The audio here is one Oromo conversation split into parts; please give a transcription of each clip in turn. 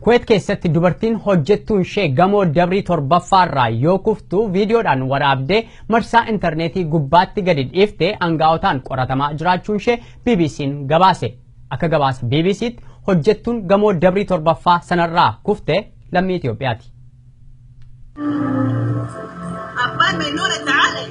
Kuweet keessatti dubartiin hojjettuun ishee gamoo dabrii torbaffaarraa yoo kuftu viidiyoodhaan waraabdee marsaa intarneetii gubbaatti gadi dhiifte aangaa'otaan qoratamaa jiraachuun ishee BBC'n gabaase. Akka gabaasa BBC'tti hojjettuun gamoo dabrii torbaffaa sanarraa kufte lammii Itoophiyaati. Abbaan Meynoona ta'ale.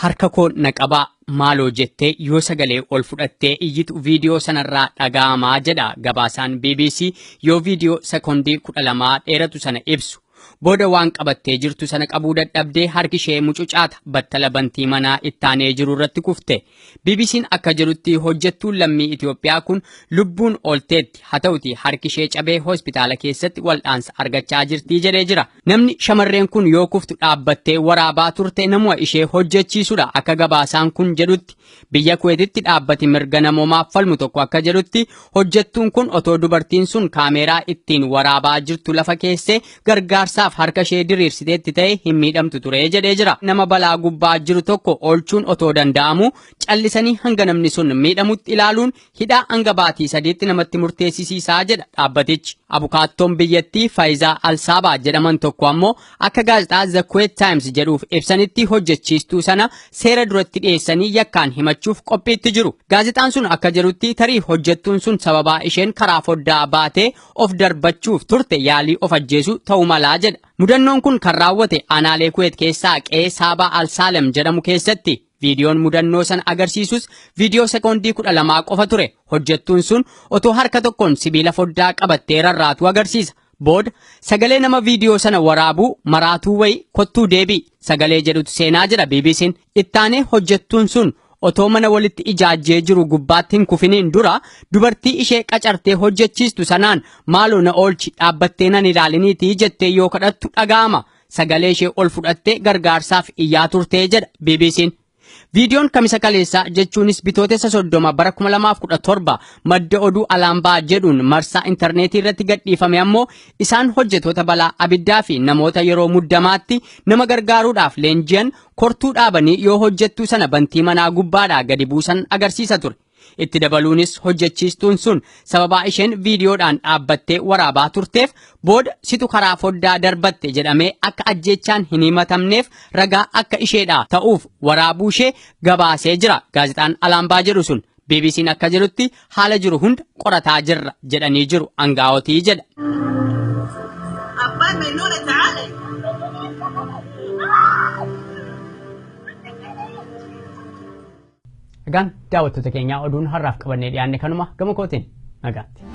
Harka koo na qabaa maaloo jettee yoo sagalee ol fudhattee iyyitu viidiyoo sanarraa dhaga'amaa jedha gabaasaan BBC yoo viidiyoo sekoondii 12 dheeratu sana ibsu. Booda waan qabattee jirtu sana qabuu dadhabdee harki ishee mucucaata battala bantii manaa ittaanee jiru irratti kufte. BBC'n akka jedhutti hojjettuun lammii Itoophiyaa kun lubbuun oolteetti, haa ta'uti harki ishee cabee hospitaala keessatti wal'aansa argachaa jirti jedhee jira. Namni shamarreen kun yoo kuftu dhaabbattee waraabaa turte namuma ishee hojjechiisudha akka gabaasaan kun jedhutti. Biyya Kuweetitti dhaabbati mirga namoomaaf falmu tokko akka jedhutti hojjettuun kun otoo dubartiin sun kaameeraa ittiin waraabaa jirtu lafa keessee gargaarsaaf harka ishee diriirsiteetti ta'e hin miidhamtu ture jedhee jira. Nama balaa gubbaa jiru tokko oolchuun otoo danda'amu callisanii hanga namni sun miidhamutti ilaaluun hidhaa hanga baatii 3tti namatti murteessisiisaa jedha dhaabbatichi. Abukaattoon biyyattii Faayizaa Alsaabaa jedhaman tokko ammoo akka gaazexaa The Kuwait Times jedhuuf ibsanitti hojjechiistuu sana seera duratti dhiyeessanii yakkaan himachuuf qophiitti jiru. Gaazexaan sun akka jedhutti tarii hojjettuun sun sababaa isheen karaa foddaa baatee of darbachuuf turte yaalii of ajjeesuu ta'uu malaa jedha. Mudannoon kun kan raawwate aanaalee Kuweet keessaa qe'ee Saabaa Alsaalem jedhamu keessatti. Viidiyoon mudannoo sana agarsiisus viidiyoo sekoondii 12 qofa ture. Hojjettuun sun otoo harka tokkoon sibiila foddaa qabattee rarraatu agarsiisa. Booda sagalee nama viidiyoo sana waraabuu maraatuu wayi kottuu deebi'i sagalee jedhutu seenaa jedha BBC'n. Ittaanee hojjettuun sun otoo mana walitti ijaajjee jiru gubbaatti hin kufiniin dura dubartii ishee qacartee hojjechiistu sanaan maaloo na oolchi dhaabbattee nan ilaaliniitii jettee yoo kadhattu dhaga'ama. Sagalee ishee ol fudhattee gargaarsaaf iyyaa turtee jedha BBC'n. Viidiyoon kamisa kaleessaa jechuunis bitootessa 30 bara 2017 madda oduu Alaambaa jedhuun marsaa intarneetii irratti gadhiifame ammoo isaan hojjetoota balaa abiddaa fi namoota yeroo muddamaatti nama gargaaruudhaaf leenji'an kortuu dhaabanii yoo hojjettuu sana bantii manaa gubbaadhaa gadi buusan agarsiisa ture. Itti dabaluunis hojjechiistuun sun sababaa isheen viidiyoodhaan dhaabbattee waraabaa turteef booda situ karaa foddaa darbatte jedhamee akka ajjeechaan hin himatamneef ragaa akka isheedhaa ta'uuf waraabuu ishee gabaasee jira gaazexaan Alaambaa jedhu sun. BBC'n akka jedhutti haala jiru hunda qorataa jirra jedhanii jiru angaa'otii jedha. Abbaan Meynoona ta'ale. Egaan daawwattoota keenyaa oduun har'aaf qabannee dhiyaanne kanuma gama kootiin nagaatti.